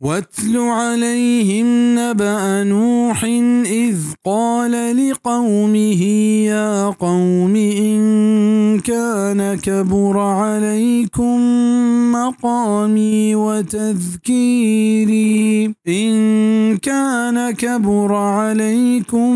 واتل عليهم نبأ نوح إذ قال لقومه يا قوم إن كان كبر عليكم مقامي وتذكيري، إن كان كبر عليكم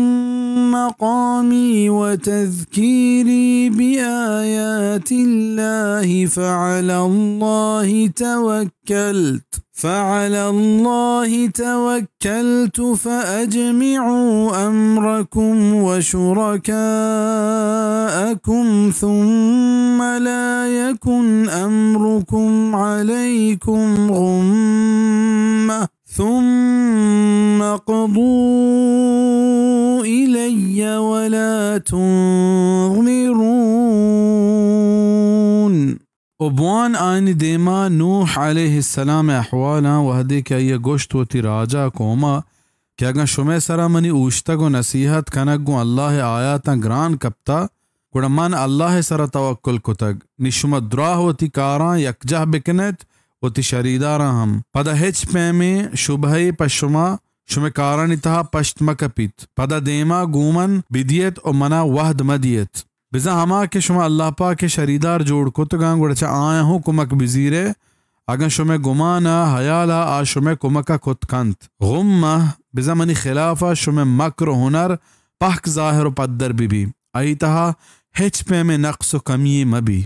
مقامي وتذكيري بآيات الله فعلى الله توكلت، فعلى الله توكلت فأجمعوا أمركم وشركاءكم ثم لا يكن أمركم عليكم غمة، ثم اقضوا إلي ولا تنظرون۔ و بوان آیانی دیما نوح علیہ السلام ءِ احوالاں، وہدے کہ آئی ءَ گوشت وتی راجا قوما کہ اگاں شمئے سرا منی اوشتگ و نصیحت کنگ گوں اللہ ءِ آیاتاں گران کپتا، گڑا من اللہ ءِ سرا توکل کتگ، نی شما دراہ وتی کاراں یکجاہ بکنیت، وتی شریداراں ہم۔ پدا ہچ پیمیں شبہے پہ شما شمئے کارانی تہا پشت مہ کپیت۔ پدا دیما گوں من بدیت و منا وہد مہ دیت۔ بزاں ہما کہ شما اللہ پاک ءِ شریدار جوڑ کتگاں، گڑا چہ آیاں ہوں کمک بزیرئے، اگاں شمئے گمان ءُ ہیال ءَ آ شمئے کمک ءَ کت کنت۔ غمہ، بزاں منی خلاف ءَ شمئے مکر و ہنر پہک ظاہر و پدر بہ بی، آئی تہا ہچ پیمیں نقص و کمی یے مہ بی۔